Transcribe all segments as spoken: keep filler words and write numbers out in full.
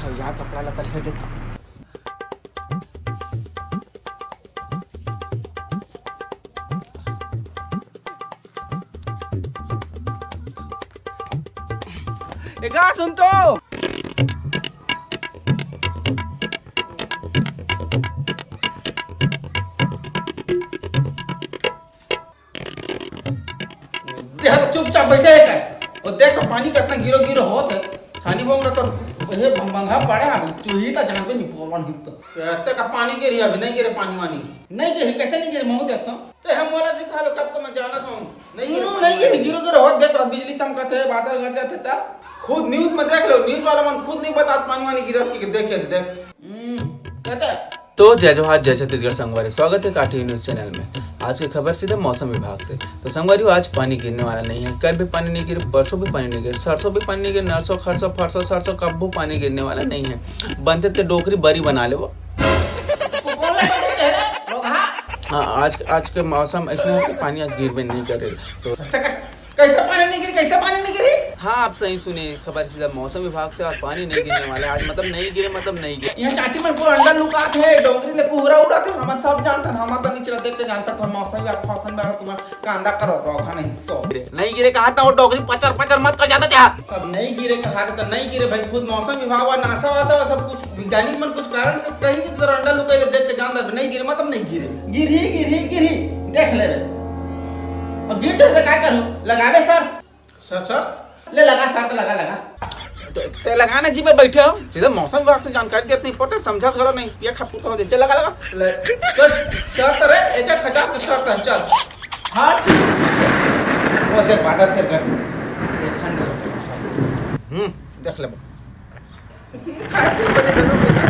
यार, कपड़ा लत्ता हेर देथंव। ए गा, सुन तो। देख, चुपचाप बइठे हे का? अउ देख तो पानी कतना गिरो गिरो होत हे। छानी बोंग रहा तो हे भंग-, भंगा पड़े हे, चुही त जानबे नहीं, पोरवन हित तो। कहते का पानी गिरी, अभी नहीं गिरे पानी वानी। नहीं गिरी, कैसे नहीं गिरी? महू देखता हूँ। ते हम वाला सिखावे, कब को मैं जानत हूँ। नहीं गिरे हम्म, पानी नहीं गिरी, वानी। गिरो गिरो होत देख तो बिजली चमकत हे, बादल गरजत हे, तब खुद news में देख लो, news वाला मन खुद नहीं बतात पानी वानी गिरत कि देखे, देख। हम्म, कहते तो जय जोहार, जय छत्तीसगढ़ संगवारी, स्वागत हे काठी न्यूज चैनल में। आज के खबर सीधे मौसम विभाग से। तो संगवारी, आज पानी गिरने वाला नहीं है, कल भी पानी नहीं गिरे, परसों भी पानी नहीं गिरे, सरसों भी पानी नहीं गिरे, नरसों, खरसों, फरसों, सरसों, कब्बो पानी गिरने वाला नहीं है। बनते ते डोकरी बरी बना लेबो। हाँ, आज, आज के मौसम ऐसने हे कि पानी आज गिरबे नहीं करे। तो कैसे पानी नहीं गिरी, कैसे पानी नहीं गिरी? हाँ, आप सही सुने, खबर सीधा मौसम विभाग से। और पानी नहीं गिरने वाला है आज, मतलब नहीं गिरे, मतलब नहीं गिरे। यहाँ चाटी मन पूरा अंडा लुकात हे, डोंगरी ले कुहरा उड़ात हे, हमन सब जानथन, हमन तो निचला देख के जानथन, तो मौसम विभाग फैशन में आ रहा, तुम्हारा कांदा करो, रोगा नहीं तो। नहीं गिरे कहा था वो डोंगरी पचर पचर मत कर जाता क्या? अब नहीं गिरे कहा था, नहीं गिरे भाई, खुद मौसम विभाग और नासा वासा और सब कुछ वैज्ञानिक मन कुछ कारण के कही कि तोर अंडा लुकाई ले देख के जान दे, नहीं गिरे, मतलब नहीं गिरे, गिरही, गिरही, गिरही, देख लेबे। और गिर जाए तो का करूँ? लगावे शर्त। शर्त, शर्त? ले लगा शर्त, लगा, लगा। ते, ते लगा ना जी, मैं बैठे हूँ। सीधे मौसम विभाग से जानकारी देते नहीं पड़ते, समझा सको नहीं, पिया खा पूता हो जाए। चल लगा, लगा। ले, चल, शर्त रे, एक एक हजार के शर्त है, चल। हाँ, ठीक है, ठीक है। वो देख, बादल फिर गए। देख, ठंड हो गई। हम्म, देख ले। खाए के मजे करो भैया।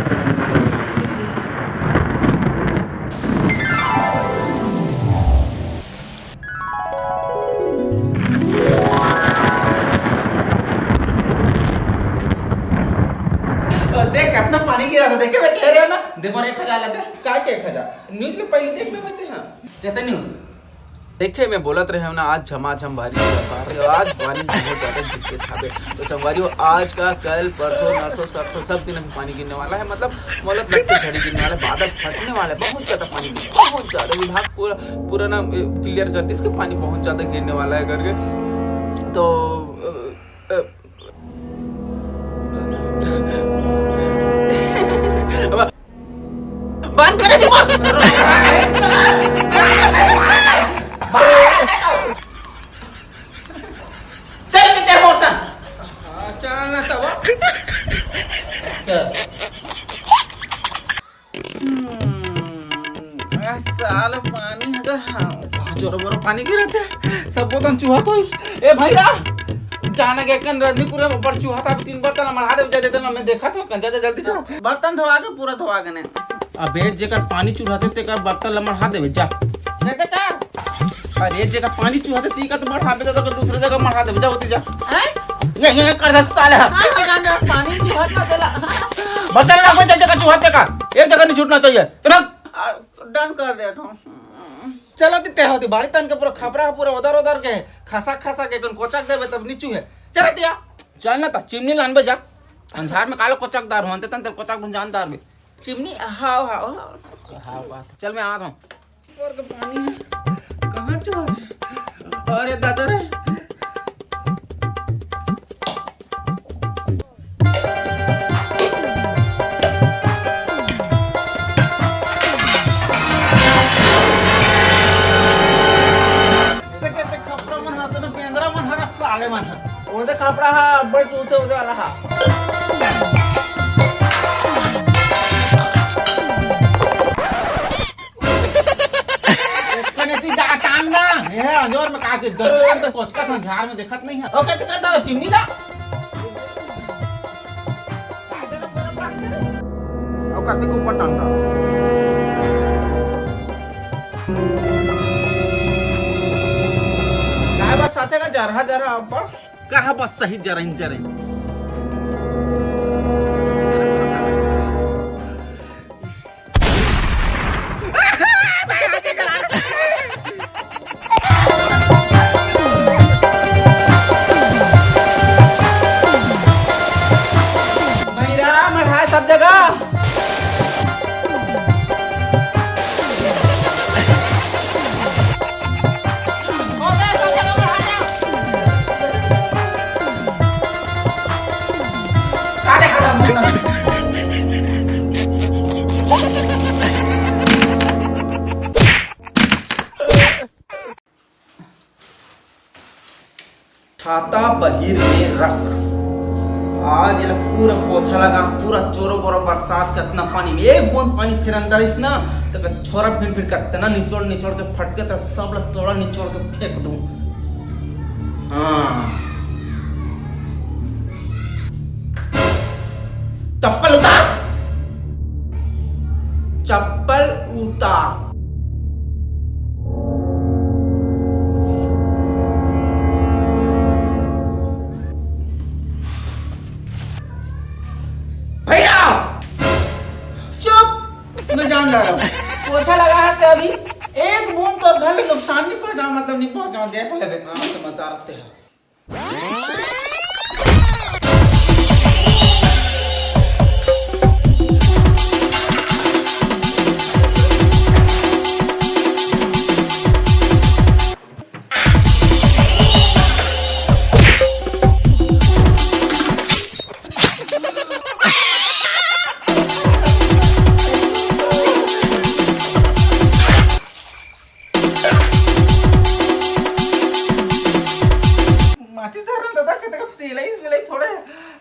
और देख, कितना पानी गिरा था, देखे, मैं कह रहे हो ना, दे मोर एक हजार ला दे। काय के एक हजार? न्यूज में पहले देख लेबे ते, हाँ। कहते न्यूज। देखे, मैं बोलत रहे हूँ ना, आज झमाझम बारिश हुआ सारे, और आज पानी बहुत ज्यादा गिर के छापे। तो संगवारी हो, आज का, कल, परसों, नरसों, सरसों, सब दिन अभी पानी गिरने वाला है। मतलब, मतलब लगते झड़ी गिरने वाला है, बादल फटने वाला है, बहुत ज्यादा पानी गिर, बहुत ज्यादा। विभाग पूरा, पूरा ना, ए, क्लियर कर दिस कि पानी बहुत ज्यादा गिरने वाला है करके। तो, अ, अ, अब बंद करे दिमाग। चल के तेरे मोर संग। हाँ, चल ना तब। हम्म, ए साल पानी हगा, हाँ, जोर बोर पानी गिरत हे, सब बोतल चुहत होई। ए भैया, जाना के कन रजनीपुर में ऊपर चुहा था, तीन बर्तन ला मढ़ा दे, जा दे देना, मैं देखा था, जा, जा, जल्दी जा। बर्तन धोआ के पूरा धोआ के ने। अबे जेकर पानी चुहाथे तेकर बर्तन ला मढ़ा देबे, जा। कहते का? अरे जेकर पानी चुहाथे तेकर तो मढ़ा दे, तो दूसरे जगह मढ़ा देबे, जा होती जा। हैं? ये, ये कर दे साले। हाँ, हाँ, जान जा, पानी चुहात ना तेला। बर्तन ला कोई जगह चुहाथे का, एक जगह नहीं छूटना चाहिए। चलो। आ, done कर दे तो। चलो ती ते होती बाड़ी तन के पूरा खपरा पूरा उधर उधर के खसा खसा के कौन कोचक देबे तब नीचू है। चल तिया। चल ना त चिमनी लानबे जा। अंधार में कालो कोचकदार हो, अंते तंते कोचक भुंजानदार बे। चिमनी, हाव, हाव, हाव। हाव बात। चल मैं आ रहा हूँ। और का पानी है। कहाँ चल? अरे दादा रे। ते, ते, ते खपरा मन हा, ते बेंदरा मन हा, साले मन हा। ओदे खपरा हा, अब्बड़ चूते ओदे वाला हा। कने ती डाटान ना, ये है अंजोर में का के दर्द तो कोचका था झाड़ में देखत नहीं है। ओके, ते कर दो चिमनी ला। अउ कतेक ऊपर टंगा। काय बस साथे का जरहा जरहा अब्बड़? कहा बस सही जरइन जरइन। भैरा, मैं छाता बहिर में रख। आज एला पूरा पोछा लगा, पूरा चोरो बोरो बरसात के अतना पानी में एक बूंद पानी फेर अंदर आइस ना, त छोरा भिन भिन कतना निचोड़ निचोड़ के फटके, त सब ला तोड़ा निचोड़ के फेंक दूं। हाँ, चप्पल उतार, चप्पल उतार। भैया, चुप। मैं जान रहा हूँ, पोछा लगा है तो अभी एक बूंद तो घर में नुकसान नहीं पहुंचा, मतलब नहीं पहुंचा, देख ले, हाँ, तो बता रहे हैं। माचिस धरन दादा, कतका सिलाई विलाई थोड़े,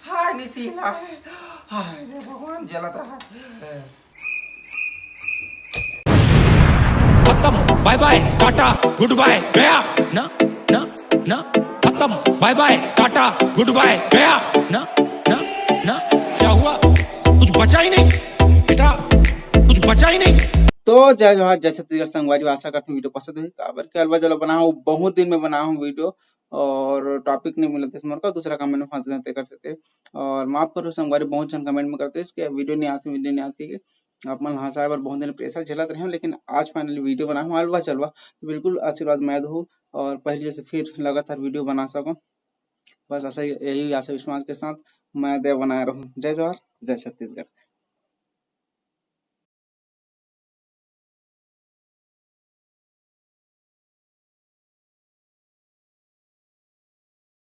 हाय, नहीं सिला है। हाय रे भगवान, जलत रहा। खत्म, bye bye, Tata, good bye, गया। ना, ना, ना, खत्म, bye bye, Tata, good bye, गया। ना, ना, ना, क्या हुआ? कुछ बचा ही नहीं बेटा, कुछ बचा ही नहीं। तो जय जोहार, जय छत्तीसगढ़ संगवारी, आशा करथंव video पसंद होही। काबर के अलवा जलवा बनाहूं, बहुत दिन में बनाहूं video, और topic नहीं मिलत हे मोर का, दूसरा comment में फंस गए तेकर सेती। और माफ करो संगवारी, बहुत झन comment में करते कि video नहीं आती, video नहीं आती के। आप मन हंसाए बर बहुत दिन pressure झेलत रहे हंव, लेकिन आज finally video बनाहूं अलवा जलवा, तो बिल्कुल आशीर्वाद मया देहू और पहले जैसे फिर लगातार video बना सकंव। बस ऐसा ही, यही आशा विश्वास के साथ मया दया बनाए रहूं। जय जोहार, जय छत्तीसगढ़।